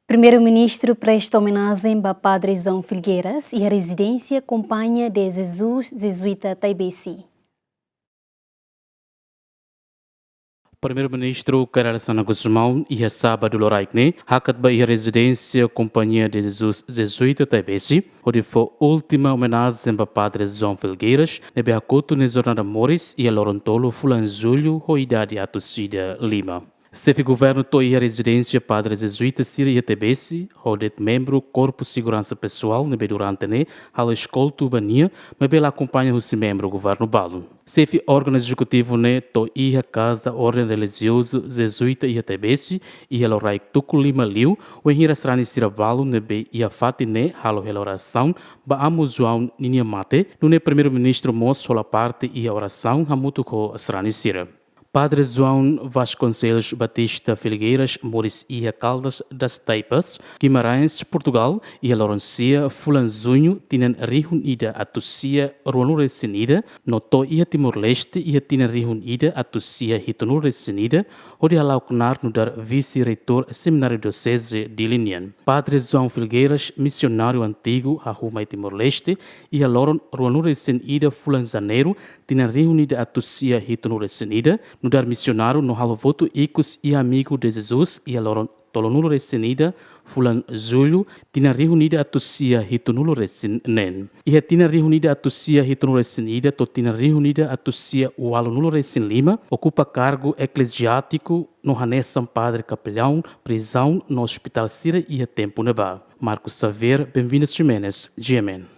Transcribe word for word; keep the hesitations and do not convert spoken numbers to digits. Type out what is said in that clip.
Primeiru-Ministru presta omenajen ba Padre João Felgueiras iha rezidénsia Companhia de Jesus Jesuita Taibesi. Primeiru-Ministru Kay Rala Xanana Gusmão iha sábadu loraik ne'e hakat ba iha rezidénsia Companhia de Jesus Jesuita Taibesi, hodi fó última omenajen ba Padre João Felgueiras, ne'ebé hakotu nia jornada moris iha loron tolu fulan Jullu ho idade atus ida lima. Xefe Governu to'o iha rezidénsia Padre Jesuita sira iha Taibesi, ho de'it membru Korpu Seguransa Pesoál ne'ebé durante ne'e halo eskoltu ba nia, maibé la akompaña husi membru governu balun. Xefe órgaun ezekutivu ne'e to'o iha Kaza Orden Relijiozu Jezuita iha Taibesi, iha loraik tuku lima liu, wainhira sarani sira balun ne'ebé iha fatin ne'e halo hela orasaun ba Amu João ninia mate, nune'e Primeiru-Ministru mós hola parte iha orasaun hamutuk ho sarani sira. Padre João Vasconcelos Batista Felgueiras moris iha Caldas das Taivas, Guimarães, Portugal, iha loron sia fulan Juñu tinan rihun ida atus sia ruanulu resin ida, no to'o iha Timor-Leste iha tinan rihun ida atus sia hitunulu resin ida, hodi hala'o knaar nu'udar vise-reitór Semináriu Dioseze Dili nian. Padre João Felgueiras, misionáriu antigu, hahú mai Timor-Leste iha loron ruanulu resin ida fulan Janeiru, tinan rihun ida atus sia hitunulu resin ida, nu'udar misionáriu no halo votu ikus iha Amigo de Jesus iha loron tolunulu resin ida fulan Jullu, tinan rihun ida atus sia hitunulu resin neen. Iha tinan rihun ida atus sia hitunulu resin ida to'o tinan rihun ida atus sia ualunulu resin lima, okupa kargu ekleziástiku no hanesan padre kapelaun, prizaun no ospitál sira iha tempu ne'ebá. Marcos Xavier, Benvinda Ximenes, G M N.